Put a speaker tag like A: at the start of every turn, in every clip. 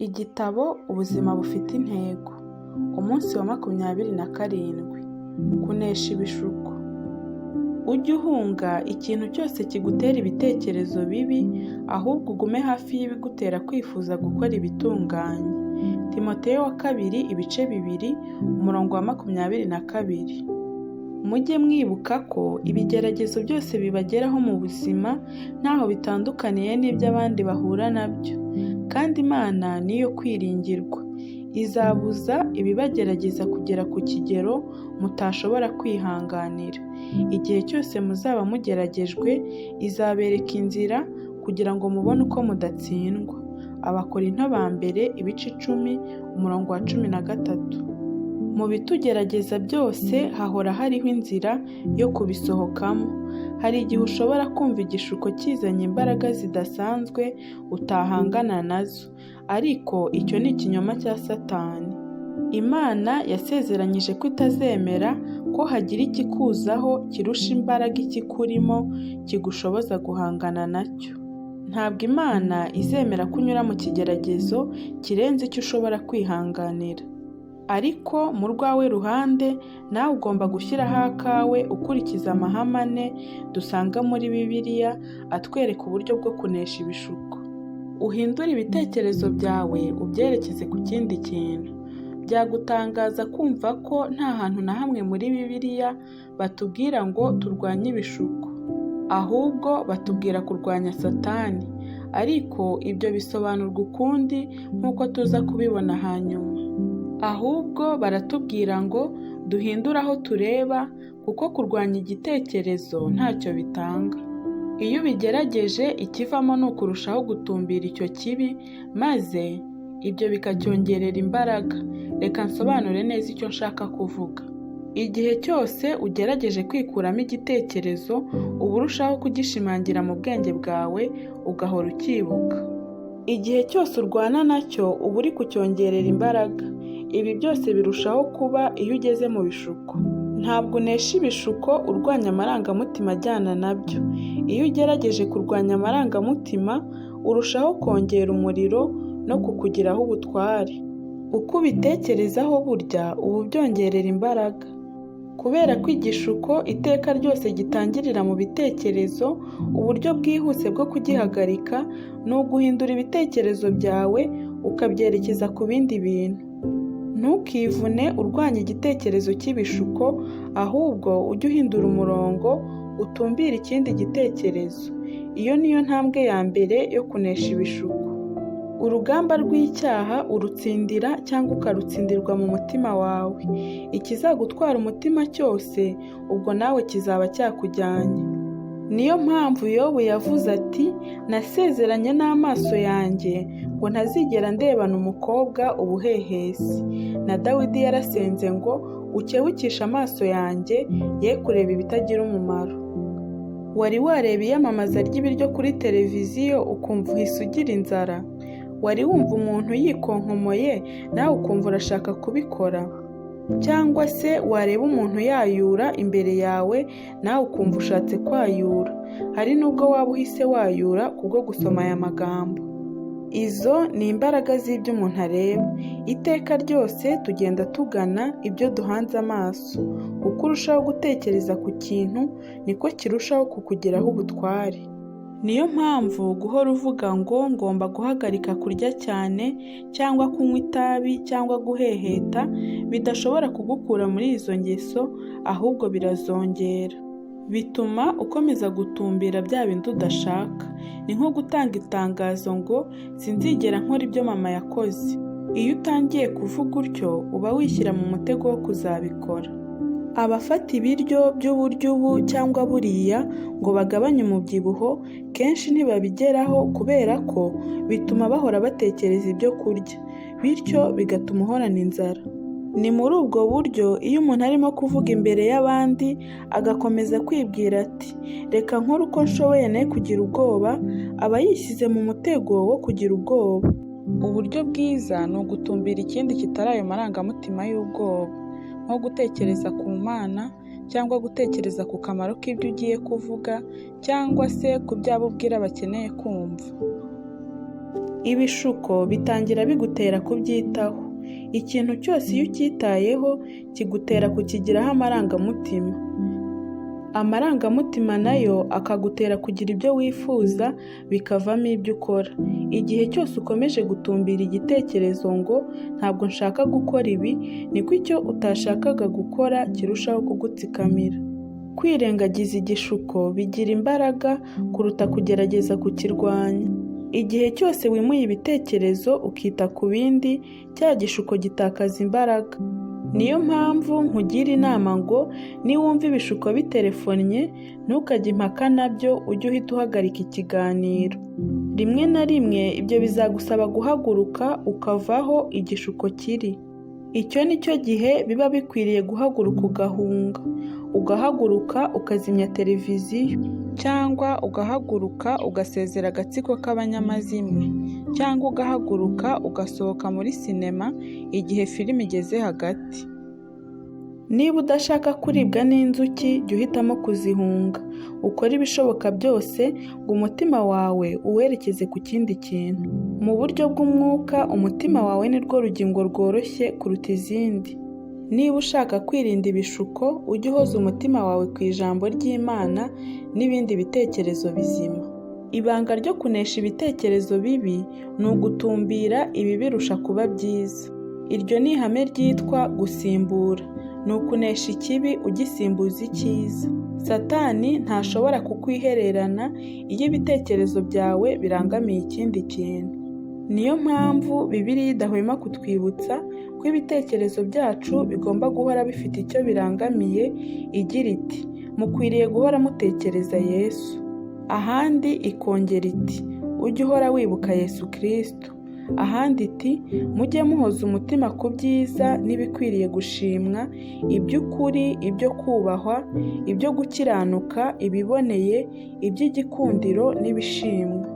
A: Igitabo Ubuzima bufite intego, umunsi wa 27, kunesha ibishuko. Ujye uhunga ikintu cyose kigutera ibitekerezo bibi, ahubwo ugume hafi y'ibigutera kwifuza gukora ibitunganye. Timoteyo wa kabiri ibice 2, umurongo wa 22. Mujye mwibuka ko ibigeragezo byose bibageraho mu buzima ntaho bitandukaniye n'ibyo abandi bahura nabyo, kandi Imana ni iyo kwiringirwa, izabuza ibibagerageza kugera ku kigero mutashobora kwihanganira. Igihe cyose muzaba mugeragejwe, izabereka inzira kugira ngo mubone uko mudatsindwa. Abakorinto ba mbere ibice 10, umurongo wa 13. Mu bitugerageza byose hahora hariho inzira yo kubisohokamo. Hari igihe ushobora kumva igishuko kizanye imbaraga zidasanzwe utahangana nazo, ariko icyo ni ikinyoma cya Satani. Imana yasezeranyije ko itazemera ko hagira ikikuzaho kirusha imbaraga ikikurimo kigushoboza guhangana nacyo. Ntabwo Imana izemera ko unyura mu kigeragezo kirenze icyo ushobora kwihanganira. Ariko mu rwawe ruhande nawe ugomba gushyiraho akawe ukurikiza amahame ane dusanga muri Bibiliya atwereka uburyo bwo kunesha ibishuko. Uhindure ibitekerezo byawe ubyerekeze ku kindi kintu. Byagutangaza kumva ko nta hantu na hamwe muri Bibiliya batubwira ngo turwanye ibishuko, ahubwo batubwira kurwanya Satani. Ariko ibyo bisobanurwa ukundi nk'uko tuza kubibona hanyuma. Ahubwo baratubwira ngo duhindure aho tureba kuko kurwanya igitekerezo ntacyo bitanga. Iyo ubigerageje ikivamo ni ukurushaho gutumbira icyo kibi, maze ibyo bikacyongerera imbaraga. Reka nsobanure neza icyo nshaka kuvuga. Igihe cyose ugerageje kwikuramo igitekerezo, uba urushaho kugishimangira mu bwenge bwawe, ugahora ucyibuka. Igihe cyose urwana nacyo, uba uri kucyongerera imbaraga. Ibi byose birushaho kuba iyo ugeze mu bishuko. Ntabwo unesha ibishuko urwanya amarangamutima ajyana nabyo. Iyo ugerageje kurwanya amarangamutima, urushaho kongera umuriro no kukugiraho ubutware. Uko ubitekerezaho burya uba ubyongerera imbaraga. Kubera ko igishuko iteka ryose gitangirira mu bitekerezo, uburyo bwihuse bwo kugihagarika ni uguhindura ibitekerezo byawe ukabyerekeza ku bindi bintu. Ntukivune urwanya igitekerezo cy'ibishuko, ahubwo ujye uhindura umurongo utumbire ikindi gitekerezo. Iyo niyo ntambwe ya mbere yo kunesha ibishuko. Urugamba rw'icyaha urutsindira cyangwa ukarutsindirwa mu mutima wawe. Ikizagutwara umutima cyose, ubwo nawe kizaba cyakujyanye. Niyo mpamvu Yobu yavuze ati nasezeranye n'amaso yanjye ngo ntazigera ndebana umukobwa ubuhehesi. Na Dawidi yarasenze ngo ukebukishe amaso yanjye ye kureba ibitagira umumaro. Wari wareba iyamamaza ry'ibiryo kuri televiziyo ukumva uhise ugira inzara? Wari wumva umuntu yikonkomoye nawe ukumva urashaka kubikora? Cyangwa se wareba umuntu yayura imbere yawe nawe ukumva ushatse kwayura? Hari n'ubwo waba uhise wayura kubwo gusoma aya magambo. Izo ni imbaraga z'ibyo umuntu areba. Iteka ryose tugenda tugana ibyo duhanze amaso. Uko urushaho gutekereza ku kintu, niko kirushaho kukugiraho ubutware. Niyo mpamvu guhora uvuga ngo ngomba guhagarika kurya cyane cyangwa kunywa itabi cyangwa guheheta bidashobora kugukura muri izo ngeso, ahubwo birazongera. Bituma ukomeza gutumbira bya bindi udashaka. Ni nko gutanga itangazo ngo sinzigera nkora ibyo mama yakoze. Iyo utangiye kuvuga utyo, uba wishyira mu mutego wo kuzabikora. Abafata ibiryo by'uburyo ubu cyangwa buriya ngo bagabanye umubyibuho, kenshi ntibabigeraho kubera ko bituma bahora batekereza ibyo kurya, bityo bigatuma uhorana inzara. Ni muri ubwo buryo iyo umuntu arimo kuvuga imbere y'abandi agakomeza kwibwira ati reka nkore uko nshoboye ne kugira ubwoba, aba yishyize mu mutego wo kugira ubwoba. Uburyo bwiza ni ugutumbira ikindi kitari ayo marangamutima y'ubwoba, nko gutekereza ku Mana cyangwa gutekereza ku kamaro k'ibyo ugiye kuvuga cyangwa se ku byo abo ubwira bakeneye kumva. Ibishuko bitangira bigutera kubyitaho. Ikintu cyose iyo ucyitayeho kigutera kukigiraho amarangamutima. Amarangamutima nayo akagutera kugira ibyo wifuza bikavamo ibyo ukora. Igihe cyose ukomeje gutumbira igitekerezo ngo ntabwo nshaka gukora ibi, niko icyo utashakaga gukora kirushaho kugutsikamira. Kwirengagiza igishuko bigira imbaraga kuruta kugerageza kukirwanya. Igihe cyose wimuye ibitekerezo ukita ku bindi, cya gishuko gitakaza imbaraga. Niyo mpamvu nkugira inama ngo niwumva ibishuko biterefonnye ntukajye impaka nabyo, ujye uhita uhagarika ikiganiro. Rimwe na rimwe ibyo bizagusaba guhaguruka ukava aho igishuko kiri. Icyo ni cyo gihe biba bikwiriye guhaguruka ugahunga. Ugahaguruka ukazimya televiziyo, cyangwa ugahaguruka ugasezera agatsiko k'abanyamazimwe, cyangwa ugahaguruka ugasohoka muri sinema igihe filime igeze hagati. Niba udashaka kuribwa n'inzuki, jya uhitamo kuzihunga. Ukore ibishoboka byose ngo umutima wawe uwerekeze ku kindi kintu. Mu buryo bw'umwuka, umutima wawe ni rwo rugingo rworoshye kuruta izindi. Niba ushaka kwirinda ibishuko, ujye uhoza umutima wawe ku ijambo ry'Imana n'ibindi bitekerezo bizima. Ibanga ryo kunesha ibitekerezo bibi ni ugutumbira ibibirusha kuba byiza. Iryo ni ihame ryitwa gusimbura. Ni ukunesha ikibi ugisimbuza icyiza. Satani ntashobora kukwihererana iyo ibitekerezo byawe birangamiye ikindi kintu. Niyo mpamvu Bibiliya idahwema kutwibutsa ko ibitekerezo byacu bigomba guhora bifite icyo birangamiye, igira iti mukwiriye guhora mutekereza Yesu. Ahandi ikongera iti ujye uhora wibuka Yesu Kristo. Ahandi iti mujye muhoza umutima ku byiza n'ibikwiriye gushimwa, iby'ukuri, ibyo kubahwa, ibyo gukiranuka, ibiboneye, iby'igikundiro n'ibishimwa.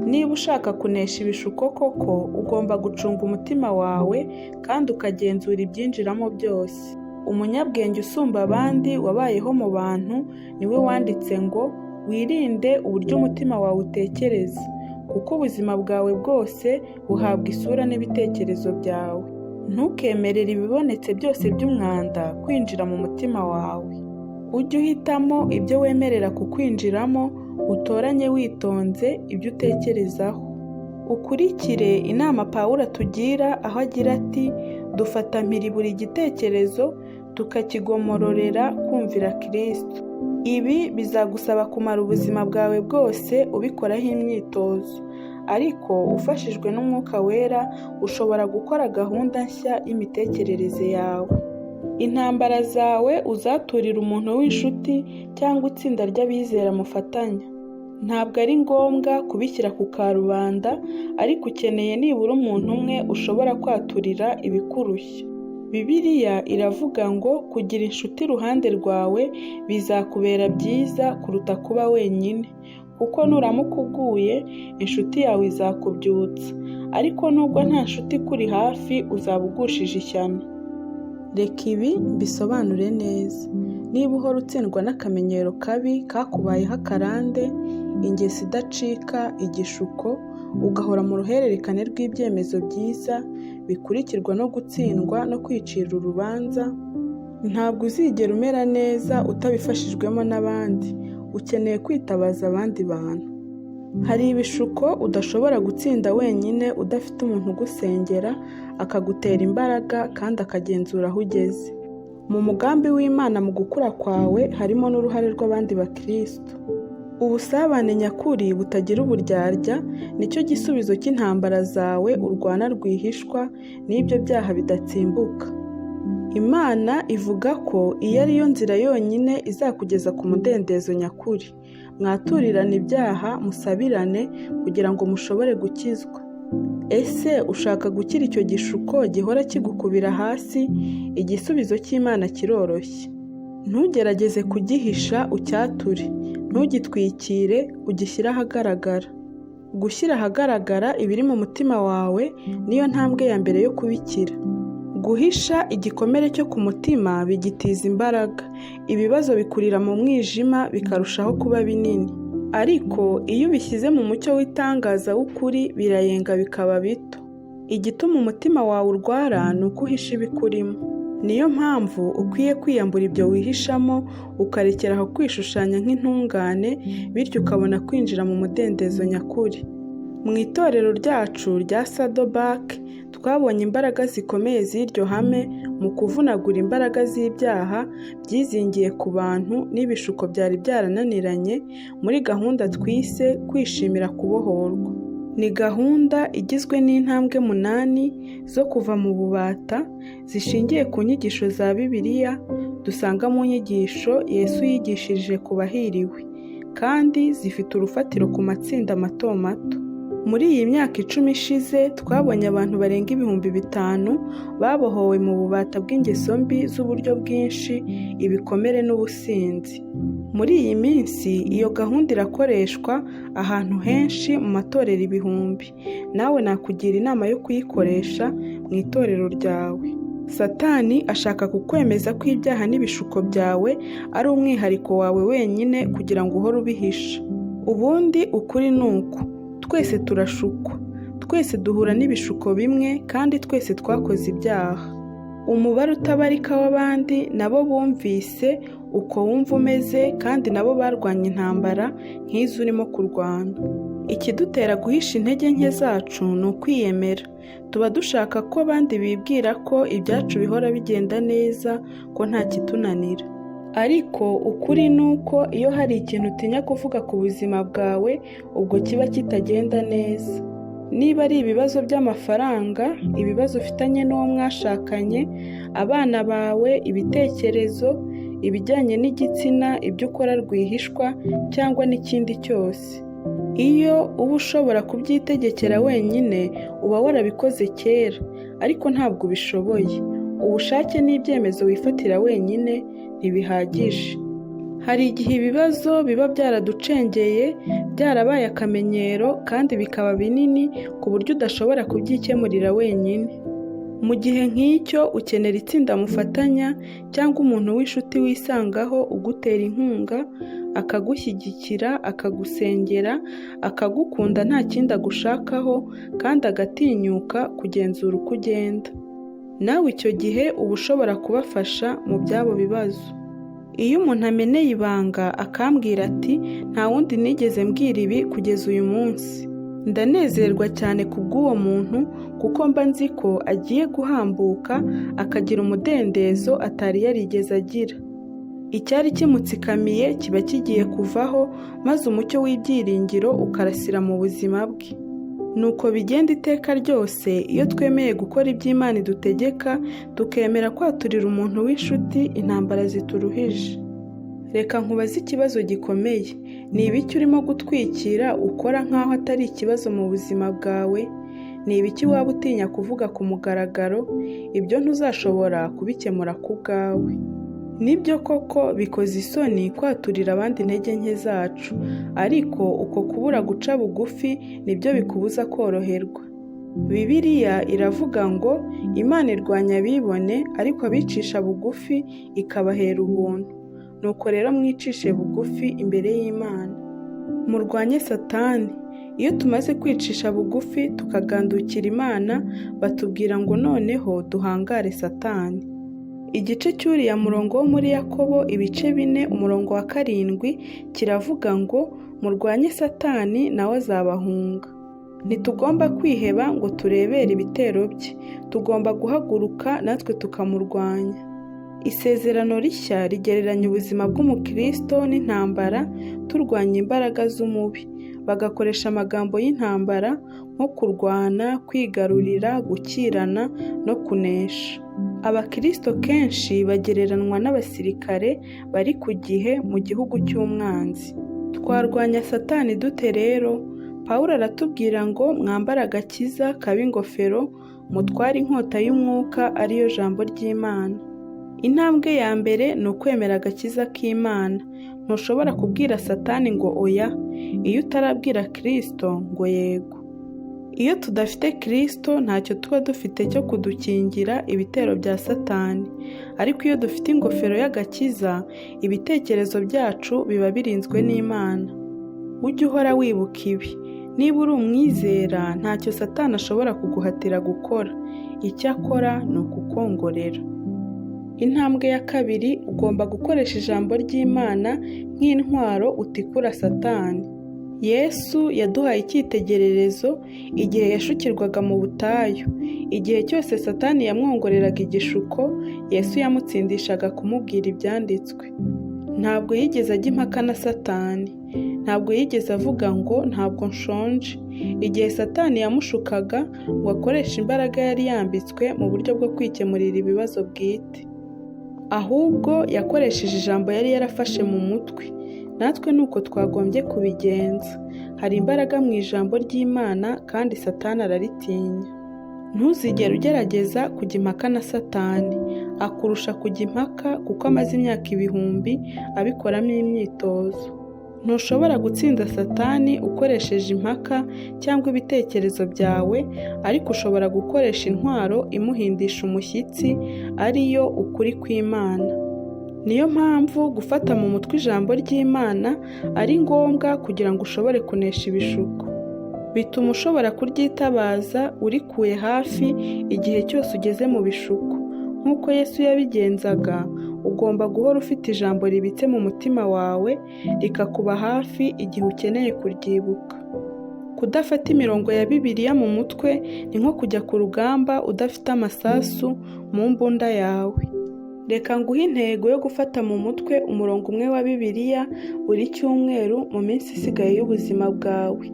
A: Niba ushaka kunesha ibishuko koko, ugomba gucunga umutima wawe kandi ukagenzura ibyinjiramo byose. Umunyabwenge usumba abandi wabayeho mu bantu niwe wanditse ngo wirinde uburyo umutima wawe utekereza, kuko ubuzima bwawe bwose buhabwa isura n'ibitekerezo byawe. Ntukemerere ibibonetse byose by'umwanda kwinjira mu mutima wawe. Ujye uhitamo ibyo wemerera kukwinjiramo, utoranye witonze ibyo utekerezaho. Ukurikire inama Pawulo atugira aho agira ati dufata mpiri buri gitekerezo tukakigomororera kumvira Kristo. Ibi bizagusaba kumara ubuzima bwawe bwose ubikoraho imyitozo, ariko ufashijwe n'Umwuka Wera ushobora gukora gahunda nshya y'imitekerereze yawe. Intambara zawe uzaturira umuntu w'inshuti cyangwa itsinda ry'abizera mufatanya. Ntabwo ari ngombwa kubishyira ku karubanda, ariko ukeneye nibura umuntu umwe ushobora kwaturira ibikurushya. Bibiliya iravuga ngo kugira inshuti iruhande rwawe bizakubera byiza kuruta kuba wenyine, kuko nuramuka uguye inshuti yawe izakubyutsa, ariko nubwo nta nshuti ikuri hafi uzaba ugushije ishyano. Reka ibi mbisobanure neza. Niba uhora utsindwa n'akamenyero kabi kakubayeho akarande, ingeso idacika, igishuko, ugahora mu ruhererekane rw'ibyemezo byiza bikurikirwa no gutsindwa no kwicira urubanza, ntabwo uzigera umera neza utabifashijwemo n'abandi, ukeneye kwitabaza abandi bantu. Hari ibishuko udashobora gutsinda wenyine udafite umuntu ugusengera, akagutera imbaraga kandi akagenzura aho ugeze. Mu mugambi w'Imana mu gukura kwawe harimo n'uruhare rw'abandi bakristo. Ubusabane nyakuri butagira uburyarya nicyo gisubizo cy'intambara zawe urwana rwihishwa n'ibyo byaha bidatsimbuka. Imana ivuga ko iyo ari yo nzira yonyine izakugeza ku mudendezo nyakuri. Mwaturirane ibyaha, musabirane kugira ngo mushobore gukizwa. Ese ushaka gukira icyo gishuko gihora kigukubira hasi? Igisubizo cy'Imana kiroroshye. Ntugerageze kugihisha ucyature, ntugitwikire, ugishyire ahagaragara. Gushyira ahagaragara ibiri mu mutima wawe niyo ntambwe ya mbere yo kubikira. Guhisha igikomere cyo ku mutima bigitiza imbaraga, ibibazo bikurira mu mwijima bikarushaho kuba binini. Ariko iyo ubishyize mu mucyo w'itangaza w'ukuri birayenga bikaba bito. Igituma umutima wawe urwara ni uko uhisha ibikurimo. Niyo mpamvu ukwiye kwiyambura ibyo wihishamo, ukarekera aho kwishushanya nk'intungane, bityo ukabona kwinjira mu mudendezo nyakuri. Mu itorero ryacu rya Saddleback twabonye imbaraga zikomeye z'iryo hame mu kuvunagura imbaraga z'ibyaha byizingiye ku bantu n'ibishuko byari byarananiranye muri gahunda twise kwishimira kubohorwa. Ni gahunda igizwe n'intambwe 8 zo kuva mu bubata zishingiye ku nyigisho za Bibiliya dusanga mu nyigisho Yesu yigishije ku bahiriwe, kandi zifite urufatiro ku matsinda mato mato. Muri iyi myaka 10 ishize twabonye abantu barenga 5000 babohowe mu bubata bw'ingeso mbi z'uburyo bwinshi, ibikomere n'ubusinzi. Muri iyi minsi iyo gahunda irakoreshwa ahantu henshi mu matorero ibihumbi. Nawe nakugira inama yo kuyikoresha mu itorero ryawe. Satani ashaka kukwemeza ko ibyaha n'ibishuko byawe ari umwihariko wawe wenyine kugira ngo uhore ubihisha. Ubundi ukuri ni uku: twese turashukwa, twese duhura n'ibishuko bimwe kandi twese twakoze ibyaha. Umubare utabarika w'abandi nabo bumvise uko wumva umeze kandi nabo barwanye intambara nk'izo urimo kurwana. Ikidutera guhisha intege nke zacu ni ukwiyemera. Tuba dushaka ko abandi bibwira ko ibyacu bihora bigenda neza, ko nta kitunanira. Ariko ukuri ni uko iyo hari ikintu utinya kuvuga ku buzima bwawe, ubwo kiba kitagenda neza. Niba ari ibibazo by'amafaranga, ibibazo ufitanye n'uwo mwashakanye, abana bawe, ibitekerezo, ibijyanye n'igitsina, ibyo ukora rwihishwa cyangwa n'ikindi cyose. Iyo uba ushobora kubyitegekera wenyine uba warabikoze kera, ariko ntabwo ubishoboye. Ubushake n'ibyemezo wifatira wenyine ntibihagije. Hari igihe ibibazo biba byaraducengeye, byarabaye akamenyero kandi bikaba binini ku buryo udashobora kubyikemurira wenyine. Mu gihe nk'icyo ukenera itsinda mufatanya cyangwa umuntu w'inshuti wisangaho ugutera inkunga, akagushyigikira, akagusengera, akagukunda nta kindi agushakaho kandi agatinyuka kugenzura uko ugenda. Nawe icyo gihe uba ushobora kubafasha mu by'abo bibazo. Iyo umuntu ameneye ibanga akambwira ati nta wundi nigeze mbwira ibi kugeza uyu munsi, ndanezerwa cyane kubw'uwo muntu kuko mba nzi ko agiye guhambuka akagira umudendezo atari yarigeze agira. Icyari kimutsikamiye kiba kigiye kuvaho maze umucyo w'ibyiringiro ukarasira mu buzima bwe. Nuko bigenda iteka ryose iyo twemeye gukora ibyo Imana idutegeka, tukemera kwaturira umuntu w'inshuti intambara zituruhije. Reka nkubaze ikibazo gikomeye: ni ibiki urimo gutwikira ukora nk'aho atari ikibazo mu buzima bwawe? Ni ibiki waba utinya kuvuga ku mugaragaro? Ibyo ntuzashobora kubikemura ku bwawe. Nibyo koko bikoze isoni kwaturira abandi intege nke zacu, ariko uko kubura guca bugufi nibyo bikubuza koroherwa. Bibiliya iravuga ngo Imana irwanya abibone, ariko abicisha bugufi ikabahera ubuntu. Nuko rero mwicishe bugufi imbere y'Imana. Murwanye Satani. Iyo tumaze kwicisha bugufi tukagandukira Imana, batubwira ngo noneho duhangare Satani. Igice cy'uriya murongo wo muri Yakobo ibice 4 umurongo wa 7 kiravuga ngo murwanye Satani nawe azabahunga. Ntitugomba kwiheba ngo turebere ibitero bye, tugomba guhaguruka natwe tukamurwanya. Isezerano rishya rigereranya ubuzima bw'umukristo n'intambara, turwanya imbaraga z'umubi, bagakoresha amagambo y'intambara nko kurwana, kwigarurira, gukirana no kunesha. Abakristo kenshi bagereranwa n'abasirikare bari ku gihe mu gihugu cy'umwanzi. Twarwanya Satani dute rero? Pawulo aratubwira ngo mwambare agakiza kabe ingofero, mutware inkota y'umwuka ariyo jambo ry'Imana. Intambwe ya mbere ni ukwemera agakiza k'Imana. Ntushobora kubwira Satani ngo oya, iyo utarabwira Kristo ngo yego. Iyo tudafite Kristo ntacyo tuba dufite cyo kudukingira ibitero bya Satani, ariko iyo dufite ingofero y'agakiza, ibitekerezo byacu biba birinzwe n'Imana. Ujye uhora wibuka ibi: niba uri umwizera, ntacyo Satani ashobora kuguhatira gukora. Icyo akora ni ukukongorera. Intambwe ya kabiri, ugomba gukoresha ijambo ry'Imana nk'intwaro utikura Satani. Yesu yaduhaye icyitegererezo igihe yashukirwaga mu butayu. Igihe cyose Satani yamwongoreraga igishuko, Yesu yamutsindishaga kumubwira ibyanditswe. Ntabwo yigeze ajya impaka na Satani. Ntabwo yigeze avuga ngo ntabwo nshonje. Igihe Satani yamushukaga ngo akoreshe imbaraga yari yambitswe mu buryo bwo kwikemurira ibibazo bwite, ahubwo yakoresheje ijambo yari yarafashe mu mutwe. Natwe ni uko twagombye kubigenza. Hari imbaraga mu ijambo ry'Imana kandi Satani araritinya. Ntuzigere ugerageza kujya impaka na Satani. Akurusha kujya impaka kuko amaze imyaka ibihumbi abikoramo imyitozo. Ntushobora gutsinda Satani ukoresheje impaka cyangwa ibitekerezo byawe, ariko ushobora gukoresha intwaro imuhindisha umushyitsi, ariyo ukuri kw'Imana. Niyo mpamvu gufata mu mutwe ijambo ry'Imana ari ngombwa kugira ngo ushobore kunesha ibishuko. Bituma ushobora kuryitabaza urikuye hafi igihe cyose ugeze mu bishuko. Nk'uko Yesu yabigenzaga, ugomba guhora ufite ijambo ribitse mu mutima wawe, rikakuba hafi igihe ukeneye kuryibuka. Kudafata imirongo ya Bibiliya mu mutwe ni nko kujya ku rugamba udafite amasasu mu mbunda yawe. Reka nguhe intego yo gufata mu mutwe umurongo umwe wa Bibiliya buri cyumweru mu minsi isigaye y'ubuzima bwawe.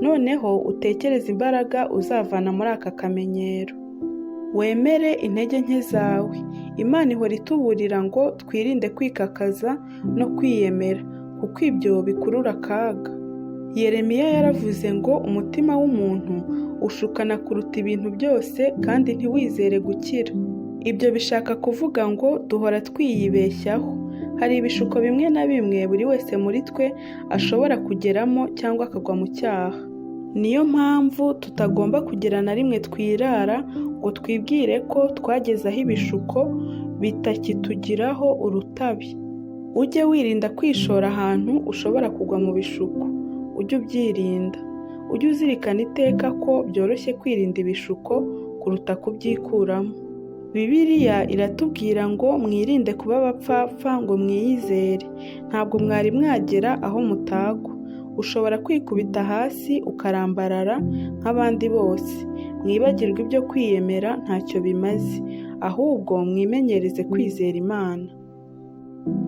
A: Noneho utekereze imbaraga uzavana muri aka kamenyero. Wemere intege nke zawe. Imana ihora ituburira ngo twirinde kwikakaza no kwiyemera, kuko ibyo bikurura akaga. Yeremiya yaravuze ngo umutima w'umuntu ushukana kuruta ibintu byose kandi ntiwizere gukira. Ibyo bishaka kuvuga ngo duhora twiyibeshyaho. Hari ibishuko bimwe na bimwe buri wese muri twe ashobora kugeramo cyangwa akagwa mu cyaha. Niyo mpamvu tutagomba kugira na rimwe twirara ngo twibwire ko twageze aho ibishuko bitakitugiraho urutabi. Ujye wirinda kwishora ahantu ushobora kugwa mu bishuko. Ujye ubyirinda. Ujye uzirikana iteka ko byoroshye kwirinda ibishuko kuruta kubyikuramo. Bibiliya iratubwira ngo mwirinde kuba abapfapfa ngo mwiyizere. Ntabwo mwari mwagera aho mutagwa. Ushobora kwikubita hasi ukarambarara nk'abandi bose. Mwibagirwe ibyo kwiyemera ntacyo bimaze, ahubwo mwimenyereze kwizera Imana.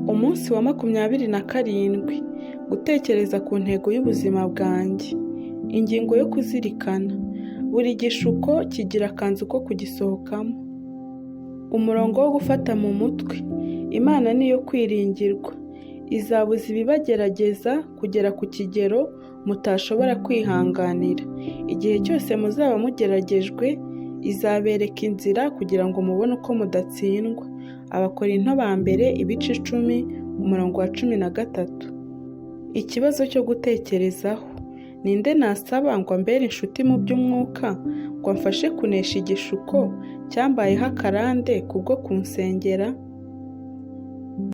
A: Umunsi wa 27, gutekereza ku ntego y'ubuzima bwanjye. Ingingo yo kuzirikana: buri gishuko kigira akanzu ko kugisohokamo. Umurongo wo gufata mu mutwe: Imana niyo kwiringirwa, izabuza ibibagerageza kugera ku kigero mutashobora kwihanganira. Igihe cyose muzaba mugeragejwe, izabereka inzira kugira ngo mubone uko mudatsindwa. Abakorinto ba mbere ibice 10, umurongo wa 13. Ikibazo cyo gutekerezaho: ninde nasaba ngo ambere inshuti mu by'umwuka, ngo amfashe kunesha igishuko cyambayeho akarande kubwo kunsengera?